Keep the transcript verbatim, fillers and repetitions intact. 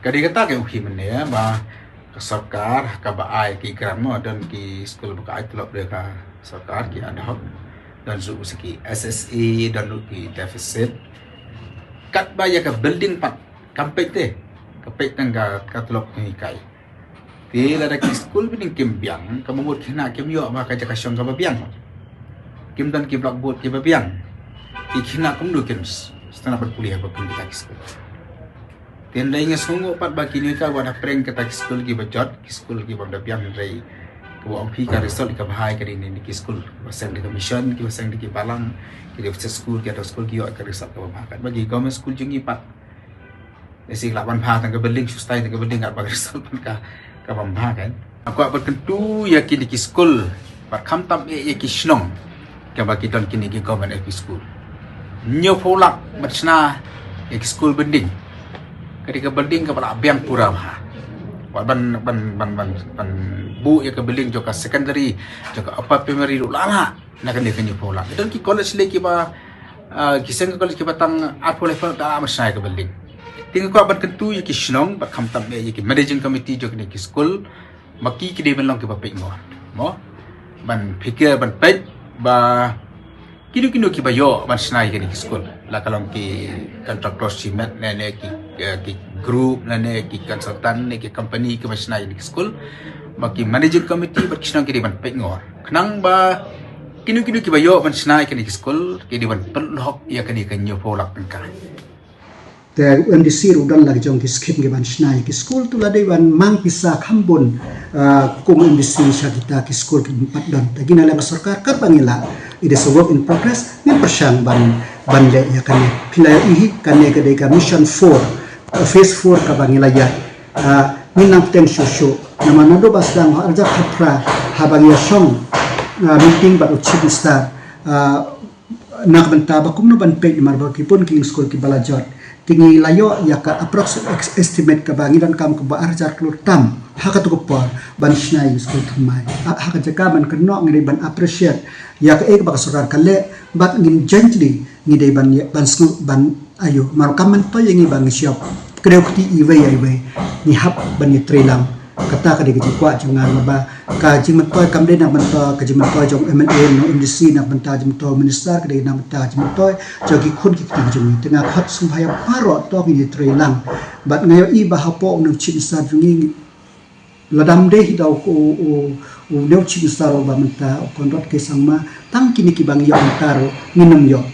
Ka dei kata ka u hi mynne ba ka sorkar ka ba ai ki grant mo, don ki skul ba ka ai tulop da ka sorkar ki ad hoc, don ruh sa ki S S A, don ruh ki deficit. Katba ïa ka building pat kam peit te, ka peit tang ka, ka tulop ki kai. Te lada ki skul building kim biang, ka mut khynnah kim ïoh ba ka jaka shong ka ba biang. Kim don ki blackboard ki ba biang. Ki khynnah kumno kin s-, sdang ban pule ha ba kin kita ki skul. Te ynda nga sngew pat ba kine ka wat hapdeng kata ki skul ki ba jot, ki skul ki bym da biang, hynrei ka ba ong phi ka result ka ba hai ka dei ne ki skul ba seng da ka mission, ki ba seng da ki balang, ki deficit skul, ki ata skul ki ïoh ka result ka ba bha. Katba ki government skul jong ngi pat, ïa si lah ban bha tang ka building, shu style tang ka building, katba ka result pat ka, ka bym bha kan. Nga kwah ban kyntu ïa kine ki skul bad khamtam eh ïa ki shnong kaba ki don kine ki government L P school. Hynñiewphew lak ban shna ïa ki skul building. Ka dei ka building kaba lah biang pura bha. Wat ban, ban, ban, ban, ban buh ïa ka building jong ka secondary, jong ka upper primary ruh lah lah na kane ka hynñiewphew lak. Don ki college lei kiba, ah, ki seng college kiba tang arphew laiphew lak da ban shna ïa ka building. Te nga kwah ban kyntu ïa ki shnong bad khamtam eh ïa ki managing committee jong kine ki skul, ba ki ki dei ban long kiba peit ngor, mo, ban phikir, ban peit ba kino kino kiba ïoh ban shna ïa kine ki skul, la ka long ki contractor cement ne ne ki, eh, ki group ne ne ki consultant ne ki company kiba shna ïa kine ki skul, ba ki managing committee bad ki shnong ki dei ban peit ngor khnang ba kino kino kiba ïoh ban shna ïa kine ki skul ki dei ban pynlong ïa kane ka hynñiewphew lak tyngka. Te u M D C ruh u don la ki jong ki skim ki ban shna ïa ki skul, te u la dei ban mang pisa kham bun, ah, kum u M D C sha kita ki skul ki bym pat don. Te ngi na lem ka sorkar katba ngi lah, it is a work in progress, ngin pyrshang ban, ban leh ïa kane. Phi la ïohi kane ka dei ka mission four, uh, phase four kaba ngi la ïaid. Ah, ngin nang bteng shuh shuh. Namar naduh ba sdang ha arhajar khatphra haba ngi ïa shong, ah, meeting bad u Chief Minister, ah, na ka bynta ba kumno ban peit, namar ba ki bun ki skul kiba la jot. Te ngi la ïoh ïa ka approx ex-, estimate kaba ngi donkam kaba arhajar klur tam ha katu ka por ban shna ïa skul thymmai. Ha, ha ka jaka ban kynnoh ngi dei ban appreciate ïa kaei kaba ka sorkar ka leh bad ngin jointly ngi dei ban ïa, ban sngewbha ban ïoh. Mar kam myntoi ïa ngi ba ngi shop kdew kti iwei ïa iwei, ngi hap ban ïatreilang. Kata ka dei ka jingkwah jong nga, namar ba ka jingmyntoi kam dei na ka bynta ka jingmyntoi jong u M L A ne u M D C, na ka bynta jingmyntoi u minister, ka dei na ka bynta jingmyntoi jong ki khun ki kti jong ngi. Te nga khot sngewbha ïa baroh to ngin ïatreilang. Bad nga ïohi ba hapoh u ne u Chief Minister jong ngi, lada ym dei hi da u, u, u, u ne u Chief Minister uba mynta, u Conrad K Sangma, tang kine kiba ngi ïoh mynta ruh ngin ym ïoh.